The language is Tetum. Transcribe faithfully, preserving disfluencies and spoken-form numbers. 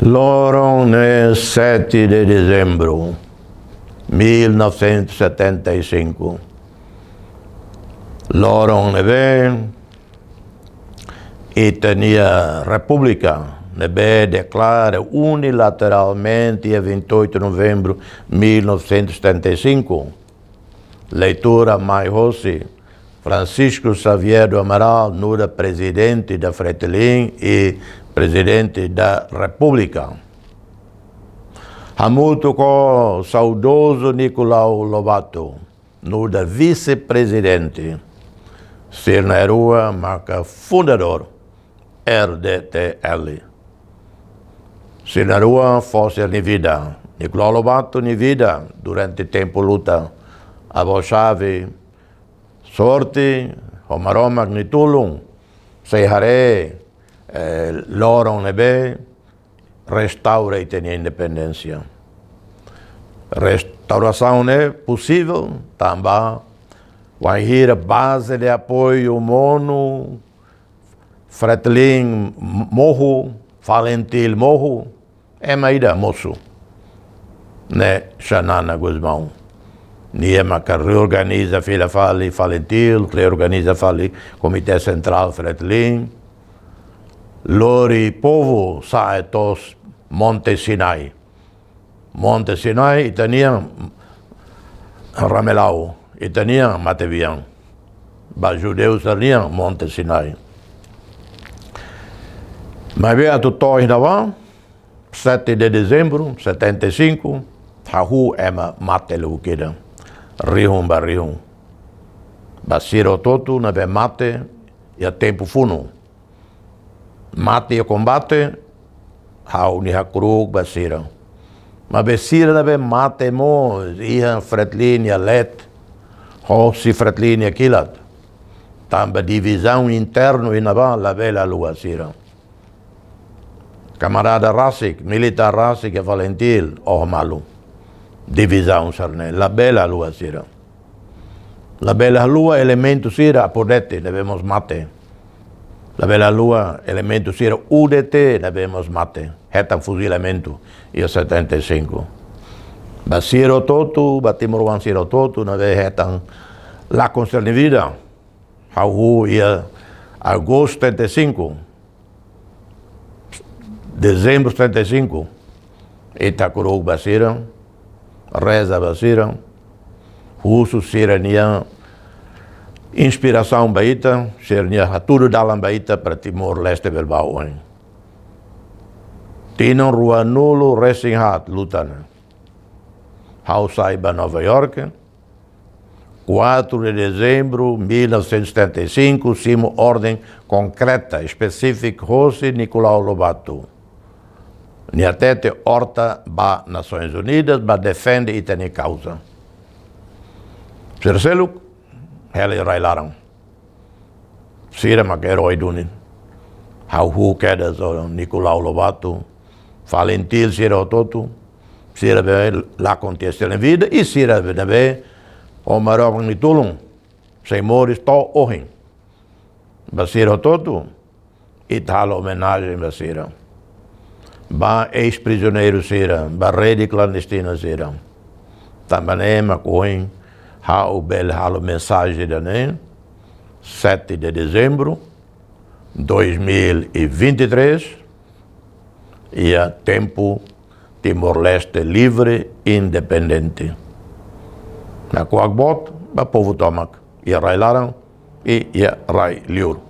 Loron ne'e sete de dezembro mil novecentos e setenta e cinco. Loron ne'ebé ita-nia Repúblika ne'ebé deklara unilateralmente dia vinte e oito de novembro mil novecentos e setenta e cinco. Leitura mai hosi Francisco Xavier do Amaral, nu'udar Presidente da Fretilin e Presidente da Repúblika. Hamutuk ho saudozu Nicolau Lobato, nu'udar Vise-Prezidente. Sira na'in-rua maka fundadór R D T L. Sira na'in-rua fó sira-nia vida. Nicolau Lobato nia vida durante tempu luta. Avó Xavier, sorte, ho Maromak nia tulun, sei haree, eh, loron ne'ebé restaura ita-nia independénsia. Restaurasaun ne'e posivel tanba wainhira baze de apoiu monu, Fretilin mohu, Falintil mohu, ema ida mosu. Ne'e Xanana Gusmão. Nia maka reorganiza fila fali Falintil, reorganiza fali Komité Sentrál Fretilin. Lori povu sa'e to'o Monte Sinai. Monte Sinai, ita-nian Ramelau, ita-nian Matebian. Ba judeu sira-nian Monte Sinai. Maibé atu to'o iha ne'ebá, sete de dezembro setenta e cinco, hahú ema mate liu kedas. Rihun ba rihun. Ba sira hotu-hotu ne'ebé mate iha tempu funu. Mate iha kombate, ha'u-nia hakru'uk ba sira. Maibé sira ne'ebé mate mós iha Fretilin nia leet, hosi Fretilin nia kilat. Tanba divizaun internu iha ne'ebá labele haluha sira. Kamarada rasik, militár rasik iha Falintil, oho malu. Divizaun sira-ne'e, labele haluha sira. Labele haluha elementu sira apodete, ne'ebé mós mate. Labele haluha elementu sira U D T, ne'ebé mós mate. Hetan fuzilamentu iha setenta e cinco. Ba sira hotu-hotu, ba timoroan sira hotu-hotu, ne'ebé hetan lakon sira-nia vida. Hahú iha agostu setenta e cinco, dezembro setenta e cinco, ita hakru'uk ba sira, reza ba sira, husu sira-nia inspirasaun ba ita, sira-nia hatudu dalan ba ita para Timor-Leste bele ba oin. Tinan ruanulu resin haat luta ne'e. Ha'u sai ba Nova York, quatro de dezembro mil novecentos e setenta e cinco, simu orden konkreta, espesífika, hosi Nicolau Lobato. Nia hatete horta ba Nações Unidas, ba defende ita-nia kauza. Sira seluk, hela iha rai laran. Sira maka erói duni. Ha'u husu kedas ho Nicolau Lobato, Falintil sira hotu-hotu, sira be lakon tiha sira-nia vida, i sira be ne'ebé, ho Maromak nia tulun, sei moris to'o ohin. Ba sira hotu-hotu, ita halo omenajen ba sira. Ba eis-prizioneiru sira, ba rede klandestina sira. Tanba ne'e mak ohin ha'u bele halo mensajen ida-ne'e, sete de dezembro dois mil e vinte e três, iha tempu Timor-Leste livre, independente. Nakuak boot ba povu tomak, iha rai laran i iha rai liur.